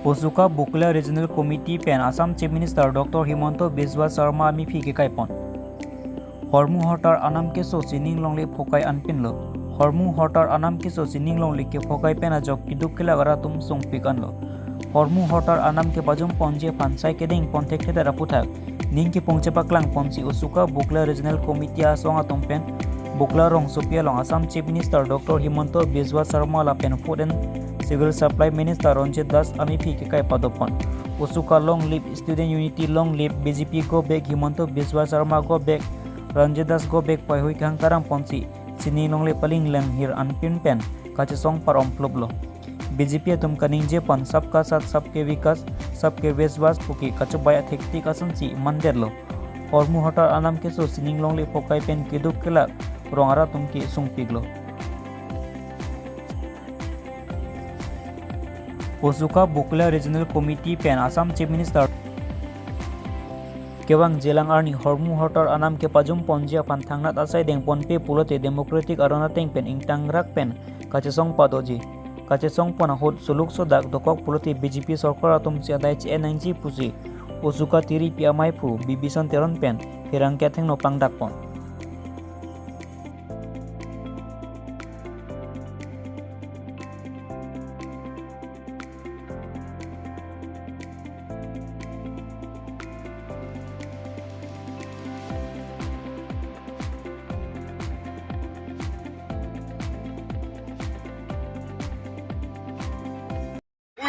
Ozuka Bukla Regional Committee pen Assam Chief Minister Dr. Himanta Biswa Sarma ami phi ke kai pon. Hormu hortar anam ke so sining long le phokai anpin lo. Hormu hortar anam ke so sining long le ke phokai pen ajok kiduk kela gara tum sung pikan lo. Hormu hortar anam ke bajum ponje phansai ke ding ponthek theta raputhak. Ning ke pongche paklang ponchi Ozuka Bukla Regional Committee asong atum pen Bukla rong sopia long Assam Chief Minister Dr. Himanta Biswa Sarma la pen Food and Civil Supply Minister Ranjit Das ami phi ke kai padopon. Ozuka long live student unity long live BJP go back Himanta Biswa Sarma go back Ranjit Das go back pai hui khang karang ponchi chini long le paling leng hir anpin pen kache song par om ploblo. BJP atum kaning je pon sabka साथ सबके विकास सबके विश्वास पुकी kachu baya thekti kasan chi manderlo. Hormu hotar anam ke so sining long le pokai pen kiduk kela rongara tumki sungpiglo. Ozuka Bukla Regional Committee pen Assam Chief Minister Kewang Jelang Arni Hormu Hotar Anam ke Pajum Ponjia Panthangnat Asai Deng Ponpe Pulote Democratic Arona Teng pen Ingtangrak pen Kachesong Padoji Kachesong Pona Hot Suluk Sodak Dokok Pulote BJP Sarkar Atum Chi adai chi NNG Pusi Ozuka Tiri Piamai Phu Bibison Teron pen Hirang Kyatheng no Pangdak pon.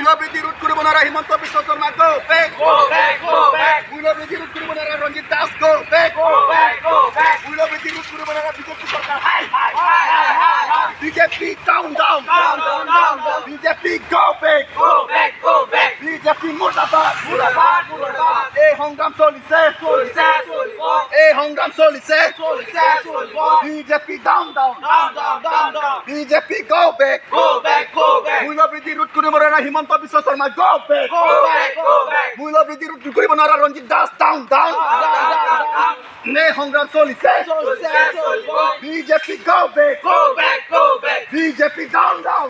মূল্যবৃদ্ধি ৰোধ কৰিব নোৱাৰা Himanta Biswa Sarma go back, Go back, go back. মূল্যবৃদ্ধি ৰোধ কৰিব নোৱাৰা Ranjit Das go back, Go back, go back. মূল্যবৃদ্ধি ৰোধ কৰিব নোৱাৰা বিজেপি চৰকাৰ হাই হাই, Hi, hi, hi, hi. BJP down down, Down, down, down, down. BJP go back, Go back, go back. BJP মুৰ্দাবাদ, মুৰ্দাবাদ, মুৰ্দাবাদ। এই সংগ্ৰাম চলিছে, চলিছে, চলিব। এই সংগ্ৰাম চলিছে, চলিছে, চলিব। BJP down down, Down, down, down, down. BJP go back, Go back, go back. মূল্যবৃদ্ধি ৰোধ কৰিব নোৱাৰা Himanta Biswa Sarma go back, Go back, go back. মূল্যবৃদ্ধি ৰোধ কৰিব নোৱাৰা Ranjit Das down down, Down, down, down. এই সংগ্ৰাম চলিছে, চলিছে, চলিব। BJP go back, Go back, go back. BJP down down.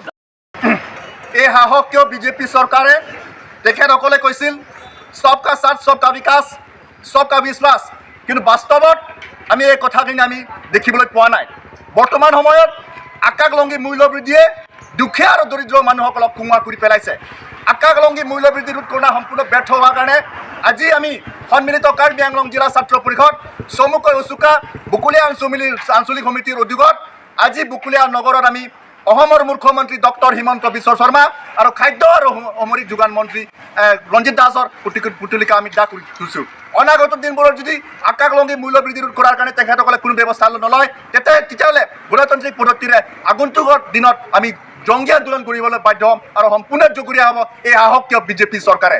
এই সাহস কিয় বিজেপি চৰকাৰে? তেখেতসকলে কৈছিল সবকা সাথ সবকা বিকাশ সবকা বিশ্বাস, কিন্তু বাস্তৱত আমি এই কথাখিনি আমি দেখিবলৈ পোৱা নাই। বৰ্তমান সময়ত আকাশলংঘী মূল্যবৃদ্ধিয়ে দুখীয়া আৰু দৰিদ্ৰ মানুহসকলক কোঙা কৰি পেলাইছে। আকাশলংঘী মূল্যবৃদ্ধি ৰোধ কৰা সম্পূৰ্ণ ব্যৰ্থ হোৱাৰ কাৰণে আজি আমি সন্মিলিত কাৰ্বি আংলং জিলা ছাত্ৰ পৰিষদ চমুকৈ উচুকা বকুলীয়া আঞ্চলিক সমিতিৰ উদ্যোগত আজি বকুলীয়া নগৰত আমি অসমৰ মুখ্যমন্ত্ৰী ডক্টৰ হিমন্ত বিশ্ব শৰ্মা আৰু খাদ্য আৰু অসামৰিক যোগান মন্ত্ৰী ৰঞ্জিত দাসৰ পুতলিকা আমি দাহ কৰি থৈছোঁ। অনাগত দিনবোৰত যদি আকাশলংঘী মূল্যবৃদ্ধি ৰোধ কৰাৰ কাৰণে তেখেতসকলে কোনো ব্যৱস্থা নলয়, তেতিয়াহ'লে গণতান্ত্ৰিক পদ্ধতিৰে আগন্তুক দিনত আমি জংগী আন্দোলন কৰিবলৈ বাধ্য হ'ম আৰু সম্পূৰ্ণ জগৰীয়া হ'ব এই সাহস কিয় বিজেপি চৰকাৰে।